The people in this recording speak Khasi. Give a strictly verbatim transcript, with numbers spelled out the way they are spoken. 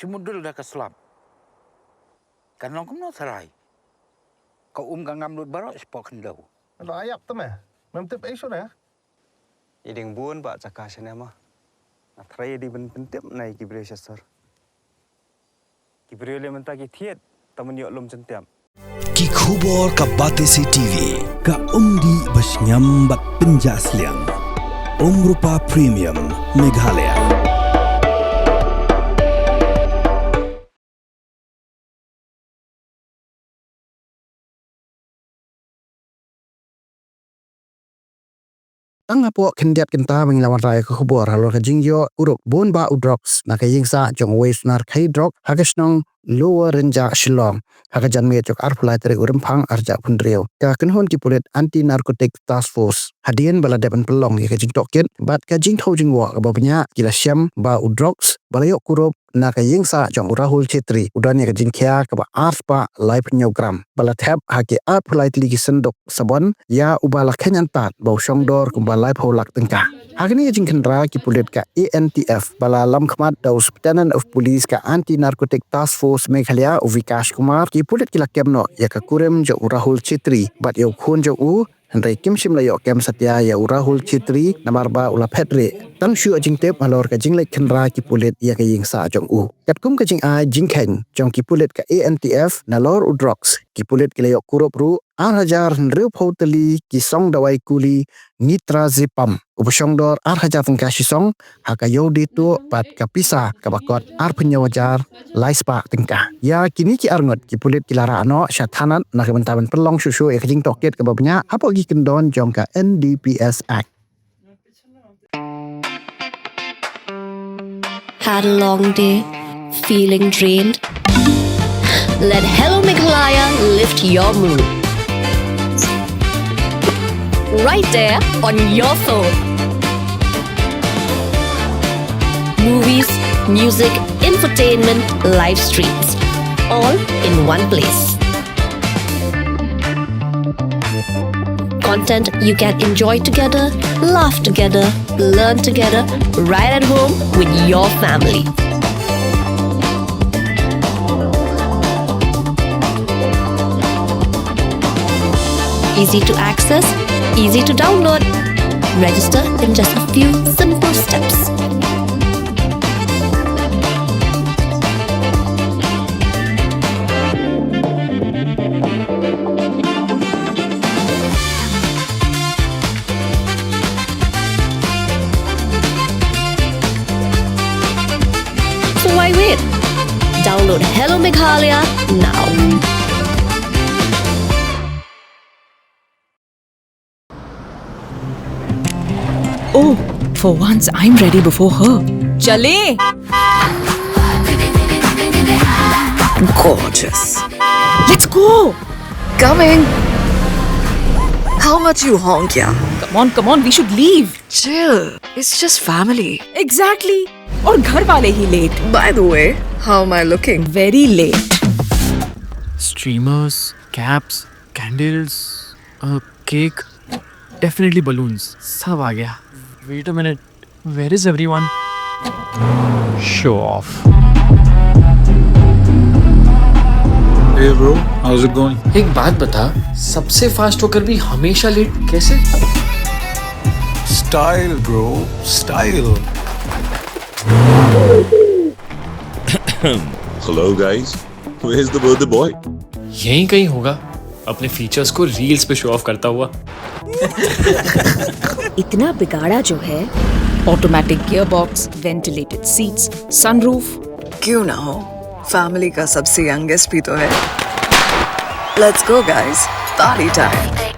Te mudul da ka slap. Kan long kumno tharai. Ka um ka ngam lut baroh shapoh khyndew. Lo ayap te me. Mem tip ei shuh ne. I ding bun ba jaka shane ma. Nga tharai i ding ban pyntip na i ki briew sha sor. Ki briew le mynta ki thied ta man ïoh lum jyntiap. Ki khubor ka Batesi T V, ka umdih ba shngiam bad pynjah sliang. Umrupa Premium, Meghalaya. Tang hapoh khyndiat kynta ba ngi la wanrah ïa ka khubor halor ka jingïoh kurup bun bah u drugs na ka ïing sah jong uwei u snar khaïi drok ha ka shnong Lower Rynjah, Shillong, ha ka janmiet jong ka arphew lai tarik u Rymphang arhajar arphew hynriew. Ka kynhun ki pulit Anti Narcotic Task Force hadien ba la dep ban pynlong ïa ka jingtohkit bad ka jingthew jingwoh kaba bniah, ki la shem ba u drugs ba la ïoh kurup na ka ïing sah jong u Rahul Chhetri u don ïa ka jingkhia kaba arspah laiphew hynñiew gram ba la thep ha ki arphew lai tylli ki synduk sabon ïa uba la kheiñ antad ba u shong dor kumba laiphew lak tyngka. Ha kane ka jingkhynra ki pulit ka A N T F ba la lam khmat da u Superintendent of Police ka Anti Narcotic Task Force Meghalaya u Vikash Kumar, ki pulit ki la kem noh ïa ka kurim jong u Rahul Chhetri bad ïa u khun jong u, hynrei kim shym la ïoh kem satia ïa u Rahul Chhetri namar ba u la phet rieh tang shuh jingtip halor ka jingleit khynra ki pulit ïa ka ïing sah jong u. Katkum ka jingai jingkheiñ jong ki pulit ka A N T F nalor u drugs, ki pulit ki la ïoh kurup ruh arhajar hynriewphew tylli ki song dawai kuli nitrazepam uba shong dor arhajar tyngka shi song ha ka ïew die tuh bad ka pisa kaba kot arphew hynñiew hajar laispah tyngka. Ïa kine ki arngut ki pulit ki la rah noh sha thanat na ka bynta ban pynlong shuh shuh ïa ka jingtohkit kaba bniah hapoh ki kyndon jong ka N D P S Act. Had a long day? Feeling drained? Let Hello Meghalaya lift your mood. Right there on your phone. Movies, music, infotainment, live streams, all in one place. Content you can enjoy together, laugh together, learn together, right at home with your family. Easy to access, easy to download. Register in just a few simple steps. So why wait? Download Hello Meghalaya now. Oh, for once I'm ready before her. चलें? Gorgeous. Let's go. Coming. How much you honk, yeah? Come on, come on, we should leave. Chill. It's just family. Exactly. और घर वाले ही late. By the way, how am I looking? Very late. Streamers, caps, candles, a cake, definitely balloons. सब आ गया. Wait a minute. Where is everyone? Show off. Hey bro, how's it going? एक बात बता, सबसे फास्ट होकर भी हमेशा लेट कैसे? Style bro, style. Hello guys, where's the birthday boy? यहीं कहीं होगा, अपने फीचर्स को रील्स पे शो ऑफ करता हुआ. इतना बिगाड़ा जो है. Automatic gearbox, ventilated seats, sunroof. क्यों ना हो, फैमिली का सबसे यंगेस्ट भी तो है. Let's go guys, party time.